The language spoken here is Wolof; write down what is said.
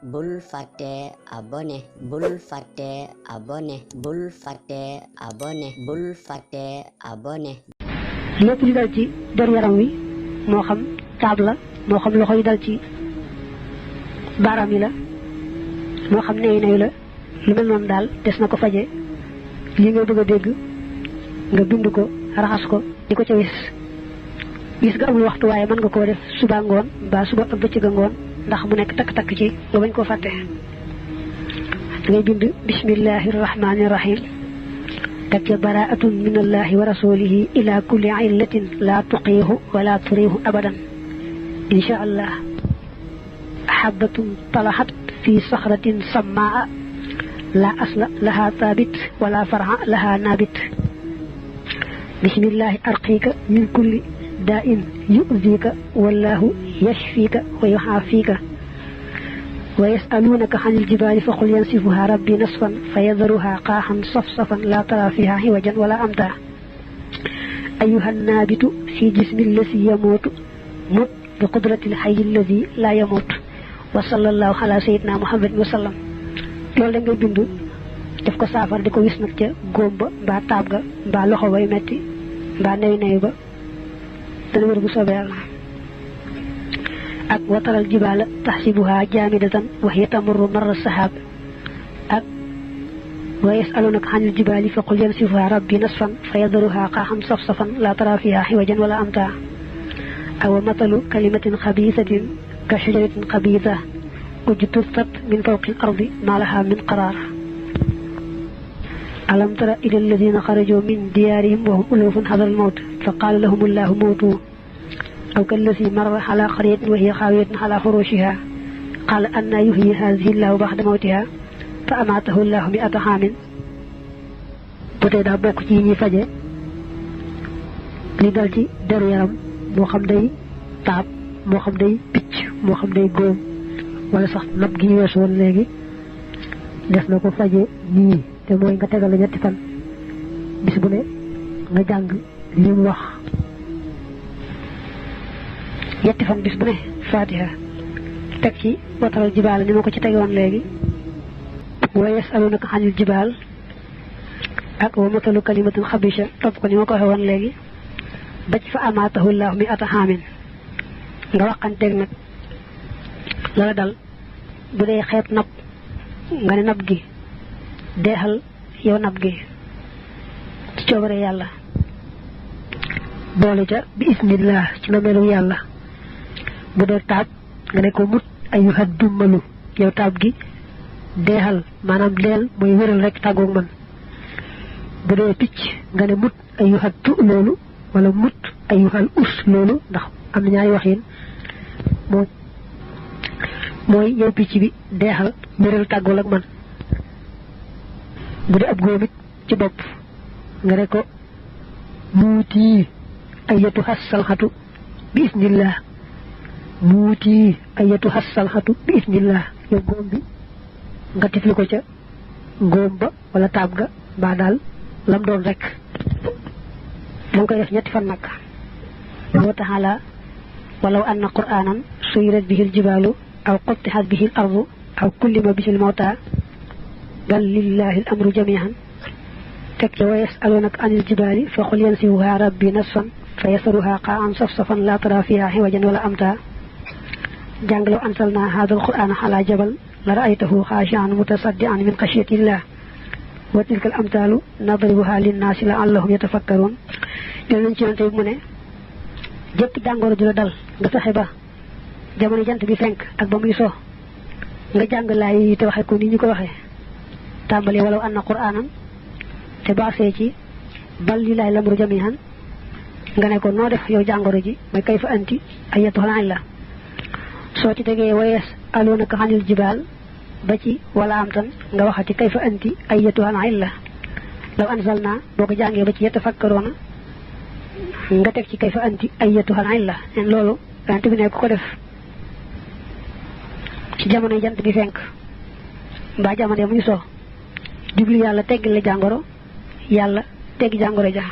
bul fàtte abonné bul fàtte abonné bul fàtte abonné bul fàtte abonné. lépp li dal ci deru yaram wi moo xam taab la moo xam loxo yi dal ci baaraam yi la moo xam neyu neyu la lu mel noonu daal des na ko faje lii nga bëgg a dégg nga bind ko raxas ko di ko ca wis nga amul waxtu waaye mën nga koo def suba ngoon mbaa suba ak bëccëg ngoon ndax mu nekk takk-takk ci nga bañ koo fàtte dangay bind bismillahi rahmani rahim teg ca baraatun min allahi wa rasulihi ila kulli illatin la tuqiihu wala turiihu abadan insha allah habatun talahat fi saxratin sammaa la asla laha taabit wala farha laha naabit bismillahi arqiika min kulli daa'in yu'ziika wallahu yashfiika wa yu'aafiika wa yas'aluunaka anil jibaali faqul yansifuhaa rabbii nasfan fayadharuhaa qaahan safsafan laa taraa fiihaa iwajan wala amtaa ayyuhan naabitu fii jismi llazii yamuutu mut bi qudratil hayyi llazii laa yamuutu wa sallallaahu alaa sayyidinaa muhammadin wa sallam loolu da ngay bind def ko saafara di ko wis nag ca góom ba mbaa taab ga mbaa loxo bay metti mbaa newi ba dana wér bu soobee Yàlla ak wataral jibaala taxsibuha jaamidatan wa hiya tamurru marra sahaab ak wa yasalunaka anil jibaali faqul yansifuha rabbi nasfan fa yadharuha qaahan safsafan laa taraa fiihaa iwajan wala amtaa aw matalu kalimatin xabiisatin ka shajaratin xabiisa ujtussat min fawqi al-ardi maa lahaa min qaraar alam tara ila alladina xarajoo min diyaarihim wa hum ulufun hadara al-mawt fa qaala lahum allahu muutu aw kallazi marra ala qaryatin wa hiya xaawiyatun ala furushiha qaala annaa yuhyi haadihi llahu ba'da mawtiha fa amaatahu llahu mi'ata aamin bu tey daa bokk ci yi ñuy faje li dal ci deru yaram moo xam day taab moo xam day picc moo xam day góom wala sax nopp gi ñu weesu woon léegi def na ko faje nii te mooy nga tegal la ñetti fan bis bu ne nga jàng li mu wax ñetti fan bis bu ne fatiha teg ci wataral jibaal ni ma ko ci tegoon léegi wa yasalunaka anil jibaal ak wa matalu kalimatin xabisha topp ko ni ma ko waxee woon léegi ba ci fa amaatahu llahu mi'ata aamin nga waxanteeg nag lala dal bu dee xeet napp nga ne napp gi deexal yow napp gi ci coobare yàlla boole ca bi ismillah ci na melu yàlla bu dee taab nga ne ko mut ayyuha dummalu yow taab gi deexal maanaam deel mooy wéral rek tàggoog man bu dee picc nga ne mut ayyuha tu loolu wala mut ayyuhal us loolu ndax am na ñaari wax yéen mooy yow picc bi deexal wéral tàggool ak man bu dee ab góomit ci bopp nga ne ko muuti ayatu hassalxatu bi isnillah muuti ayatu hassalxatu bi isnillah yow góom bi nga tifli ko ca góom ba wala taab ga mbaa daal lam doon rek danga koy def ñetti fan nag wa taala walaw anna qur'anan suyirat bihi aljibaalu aw quttihat bihi al ardu aw kullima bihi al mawta bal lillahi al amru jami'an teg ca wa yasalunaka anil jibaali fa qul yansifuha rabbi nasfan fa yasaruha qa'an safsafan la tara fiha hiwajan wala amta jàng law anzalna hadha al qur'ana ala jabal la ra'aytahu khashi'an mutasaddi'an min khashyatillah wa tilka al amthalu nadribuha linnaasi la'allahum yatafakkarun yéen nañ ci yonte bi mu ne jëpp jàngoro ju la dal nga fexe ba jamono jant bi fenk ak ba muy so nga jàng laay yi te waxe ko ni ñu ko waxee tàmbali walaw anna qur'anan te baasee ci bal lillahi lamru jami'an nga ne ko noo def yow jàngoro ji mooy kayfa anti ayyatuhal illa soo ci tegee wayees alunaka anil jibaal ba ci wala am tan nga waxati kayfa anti ayyatuhal illa law anzalna boo ko jàngee ba ci yatafakkaruna nga teg ci kayfa anti ayyatuhal illa nen loolu yonent bi ne ku ko def ci jamono jant bi fenk mbaa jamono muy so jublu yàlla teggil la jàngoro yàlla teggi jàngoro ja